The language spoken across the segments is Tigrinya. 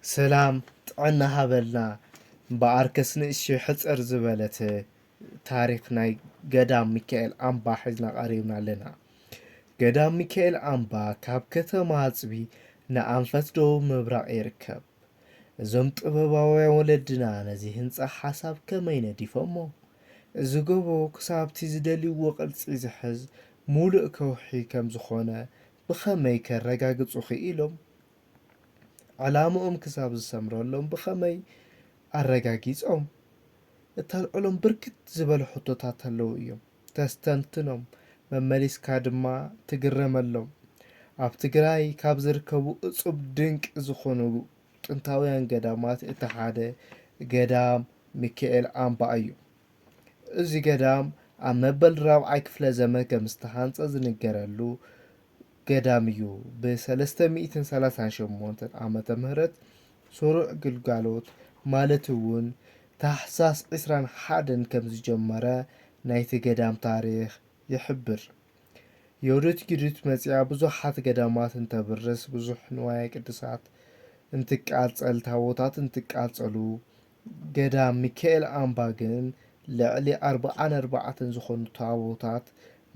ሰላም ጥዕና ሃበልና። እምበኣርከስ ንእሽተይ ሕጽር ዝበለት ታሪኽ ናይ ገዳም ሚካኤል ኣምባ ሒዝና ቀሪብና ኣለና። ገዳም ሚካኤል ኣምባ ካብ ከተማ ኣጽቢ ንኣንፈት ደቡብ ምብራቕ ይርከብ። እዞም ጥበባውያን ወለድና ነዚ ህንጻ ሓሳብ ከመይ ነዲፎሞ? እዚ ጎቦ ክሳብቲ ዝደልይዎ ቅርጺ ዝሕዝ ሙሉእ ከውሒ ከም ዝኾነ ብኸመይ ከረጋግጹ ክኢሎም? ዕላምኦም ክሳብ ዝሰምረሎም ብኸመይ ኣረጋጊጾም? እተልዕሎም ብርክት ዝበሉ ሕቶታት ኣለዉ እዮም። ተስተንትኖም፣ መመሊስካ ድማ ትግረመሎም። ኣብ ትግራይ ካብ ዝርከቡ እጹብ ድንቂ ዝኾኑ ጥንታውያን ገዳማት እቲ ሓደ ገዳም ሚካኤል ኣምባ እዩ። እዚ ገዳም ኣብ መበል ራብዓይ ክፍለ ዘመን ከም ዝተሃንጸ ዝንገረሉ ገዳም እዩ። ብ ሰለስተ ሚእትን ሰላሳን ሸሞንተን ዓመተ ምህረት ስሩዕ ግልጋሎት ማለት እውን ታሕሳስ ዕስራን ሓደን ከም ዝጀመረ ናይቲ ገዳም ታሪኽ ይሕብር። ዮዲት ጊዲት መጺኣ ብዙሓት ገዳማት እንተብርስ፣ ብዙሕ ንዋየ ቅድሳት እንትቃጸል፣ ታቦታት እንትቃጸሉ፣ ገዳም ሚካኤል ኣምባ ግን ልዕሊ ኣርብዓን ኣርባዕተን ዝኾኑ ታቦታት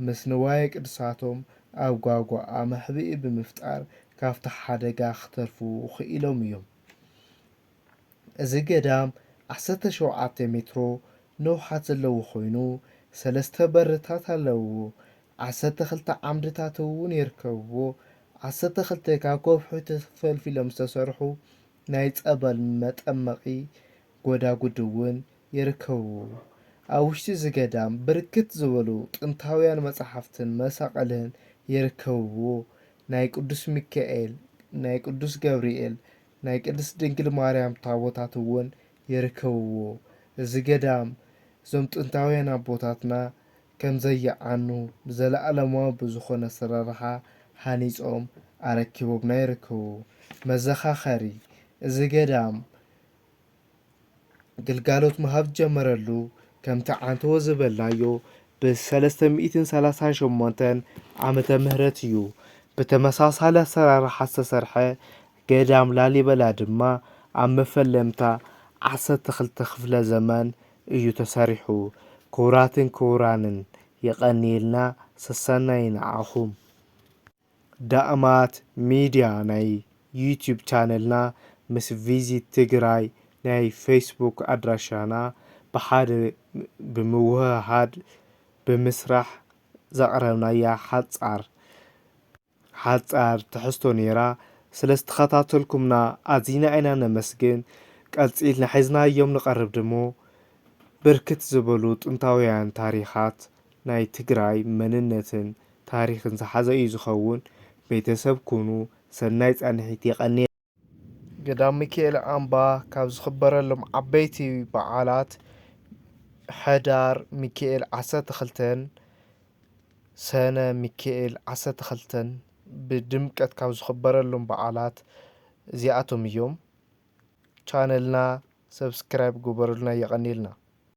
ምስ ንዋየ ቅድሳቶም ኣብ ጓጓኣ መሕብኢ ብምፍጣር ካብቲ ሓደጋ ክተርፉ ክኢሎም እዮም። እዚ ገዳም ዓሰርተ ሸውዓተ ሜትሮ ነውሓት ዘለዎ ኮይኑ፣ ሰለስተ በርታት ኣለዎ። ዓሰርተ ክልተ ዓምድታት እውን ይርከብዎ። ዓሰርተ ክልተ ካብ ከውሒ ተፈልፊሎም ዝተሰርሑ ናይ ጸበል መጠመቒ ጎዳጉዲ እውን ይርከብዎ። ኣብ ውሽጢ እዚ ገዳም ብርክት ዝበሉ ጥንታውያን መጻሕፍትን መሳቕልን ይርከብዎ። ናይ ቅዱስ ሚካኤል፣ ናይ ቅዱስ ገብርኤል፣ ናይ ቅድስት ድንግል ማርያም ታቦታት እውን ይርከብዎ። እዚ ገዳም እዞም ጥንታውያን ኣቦታትና ከም ዘይዓኑ ብዘለኣለማዊ ብዝኾነ ኣሰራርሓ ሃኒጾም ኣረኪቦምና ይርከቡ። መዘኻኸሪ፣ እዚ ገዳም ግልጋሎት ምሃብ ዝጀመረሉ ከምቲ ዓንተቦ ዝበልናዮ ብ ሰለስተ ሚእትን ሰላሳን ሸሞንተን ዓመተ ምህረት እዩ። ብተመሳሳሊ ኣሰራርሓ ዝተሰርሐ ገዳም ላሊበላ ድማ ኣብ መፈለምታ ዓሰርተ ክልተ ክፍለ ዘመን እዩ ተሰሪሑ። ክቡራትን ክቡራንን የቐንየልና፣ ሰሰናዩ ንዓኹም። ዳእማት ሚድያ ናይ ዩትዩብ ቻነልና ምስ ቪዚት ትግራይ ናይ ፌስቡክ ኣድራሻና ብሓደ ብምውህሃድ ብምስራሕ ዘቕረብናያ ሓጻር ሓጻር ትሕዝቶ ነይራ። ስለ ዝተኸታተልኩምና ኣዚና ኢና ነመስግን። ቀጺልና ሒዝናዮም ንቐርብ ድሞ ብርክት ዝበሉ ጥንታውያን ታሪኻት ናይ ትግራይ መንነትን ታሪኽን ዝሓዘ እዩ ዝኸውን። ቤተሰብ ኩኑ። ሰናይ ጻንሒት። የቐንየ። ገዳም ሚካኤል ኣምባ ካብ ዝኽበረሎም ዓበይቲ በዓላት ሕዳር ሚካኤል ዓሰርተ ክልተን ሰነ ሚካኤል ዓሰርተ ክልተን ብድምቀት ካብ ዝኽበረሎም በዓላት እዚኣቶም እዮም። ቻነልና ሰብስክራይብ ግበሩልና፣ የቐንየልና።